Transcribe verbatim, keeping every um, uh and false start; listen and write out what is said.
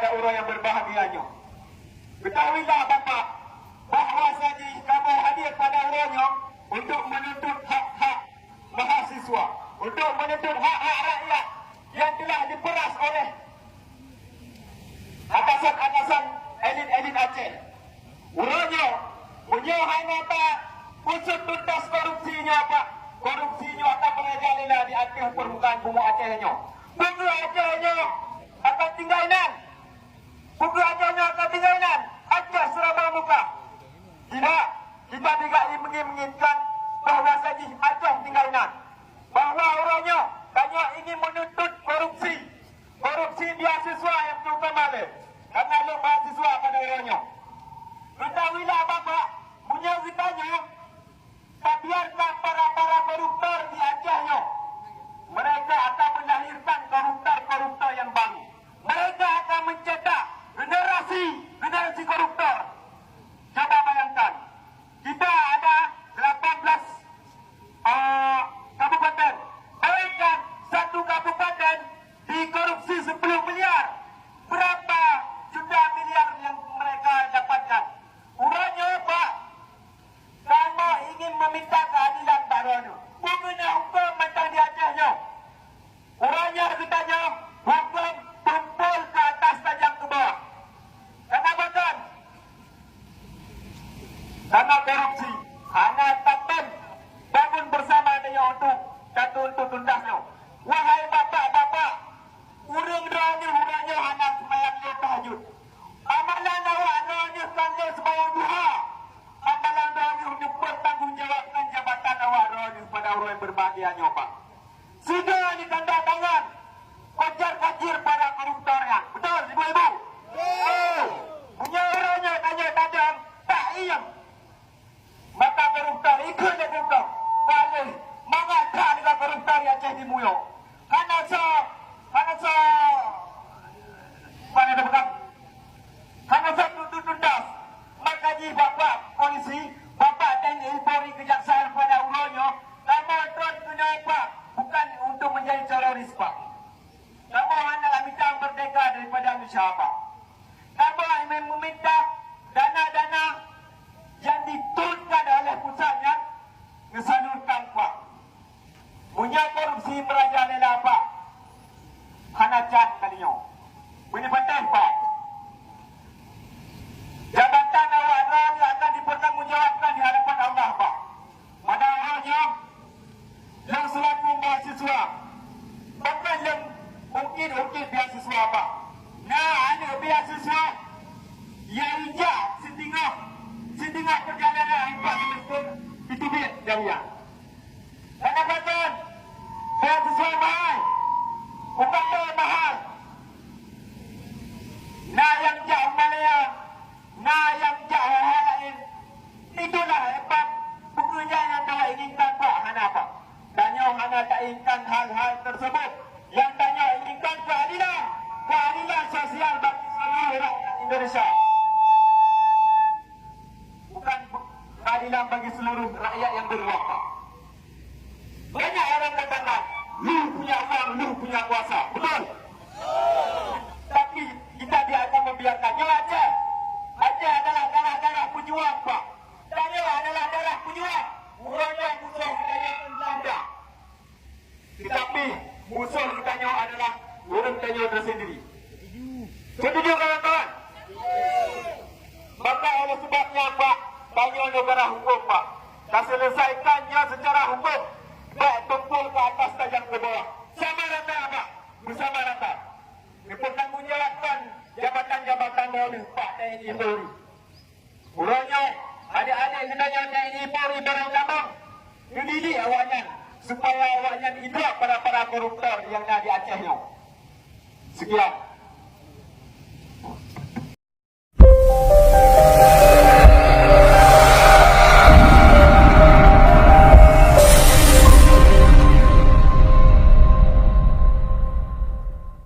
Pada uroe nyang berbahagia nyoe, ketahuilah Bapak, bahwa saji kamoe hadir pada uroe nyoe untuk menuntut hak-hak mahasiswa, untuk menuntut hak-hak rakyat yang telah diperas oleh atasan-atasan elit-elit Aceh. Uroe nyoe, meunyoe hana ta usut tuntas korupsi nyoe, Pak, korupsi nyoe akan merajalela di ateueh permukaan bumoe Aceh nyoe. Bangsa Aceh nyoe akan tinggai nan. Bangsa Aceh nyoe akan tinggai nan. Aceh seuraba muka. Tidak, kita tidak menginginkan bahwa saji Aceh tinggai nan. Bahwa uroe nyoe, tanyoe ingin menuntut korupsi. Korupsi beasiswa nyang terutama lé, karena lé mahasiswa pada uroe nyoe. Ketahuilah Bapak, meunyoe geutanyoe tabiarkan para-para koruptor di Aceh nyoe, mereka akan melahirkan koruptor-koruptor yang baru. Mereka akan mencetak generasi-generasi koruptor. Coba bayangkan, kita ada delapan belas, eh, kabupaten. Bayangkan, satu kabupaten dikorupsi sepuluh miliar. Berapa juta miliar yang mereka dapatkan? Uroe nyoe, Pak, kamoe ingin meminta keadilan bak droeneuh. Bukon na huköm mantong di Aceh nyoe. Uroe nyoe geutanyoe huköm tumpul ke atas tajam ke bawah. Kenapa kan? Karena korupsi. Hana tatem bangun bersama tanyoe untuk tatuntut tuntas nyoe. Wahai bapak-bapak, ureuëng droeneuh uroe nyoe hana seumayang lé tahajud. Amalan awak droeneuh kan lé seumayang duha. Amalan droeneuh untuk bertanggung jawabkan jabatan awak droeneuh pada uroe berbahagia nyoe, Pak. Sudah ditanda tangan kocar-kacir para koruptor nyan. Betul, ibu-ibu? Betul. Meunyoe uroe nyoe tanyoe tajam, tak iem. Maka koruptor, ikut lé koruptor. Paléh mangat that nibak koruptor di Aceh Timu nyoe. Hana soe, hana soe, hana soe tu-, tu-, tuntas. Maka jih Bapak Polisi, Bapak T N I, Polri, Kejaksaan pada uroe nyoe, kamoe tron keunoe, Pak, bukan untuk menjadi teroris, Pak. Kamoe hanyalah mita merdeka daripada Indonesia, Pak. Kamoe ingin meminta dana-dana yang diturunkan oleh pusat nyan disalurkan, Pak. Meunyoe korupsi merajalela, Pak, hana can kali nyoe. Beuneupatéh, Pak. Jabatan awak droeneuh akan dipertanggungjawabkan di hadapan Allah, Pak. Padahai nyoe, lôn selaku mahasiswa, bukan lôn ungkit-ungkit beasiswa, Pak. Na aneuk beasiswa nyang ijak sitingah, sitingah perjalanan empat semester, itu biet jamiah. Kadang-kadang beasiswa mahal, bukan lé mahal. Na nyang jak u Malaya, na nyang jak u laén. Itulah hebat pekerjaan yang tanyoe inginkan, Pak, hana, Pak. Tanyoe hana tainginkan hal-hal tersebut. Yang tanyoe inginkan keadilan, keadilan sosial bagi seluruh rakyat Indonesia. Bukan keadilan bagi seluruh rakyat yang di luar, Pak. Banyak orang katakan, "Lu punya uang, lu punya kuasa." Betul? Tapi kita tidak akan membiarkan. Nyoe Aceh. Aceh adalah darah-darah pejuang, Pak. Tanyoe adalah darah pejuang. Uroe nyoe musoh geutanyoe Belanda. Tetapi musoh geutanyoe adalah ureuëng tanyoe tersendiri. Setuju, kawan-kawan? Maka oleh sebab nyan, Pak, tanyoe negara hukum, Pak. Taselesaikan nyan secara hukum. Bèk tumpul ke atas tajam ke bawah. Sama rata, Pak. Bersama rata. Dipertanggungjawabkan jabatan-jabatan droeneuh, Pak, T N I, Polri. Uroe nyoe, adék-adék geutanyoe T N I Polri barang tabang, geudidik awaknyan supaya awaknyan idrop para-para koruptor nyang na di Aceh nyoe. Sekian.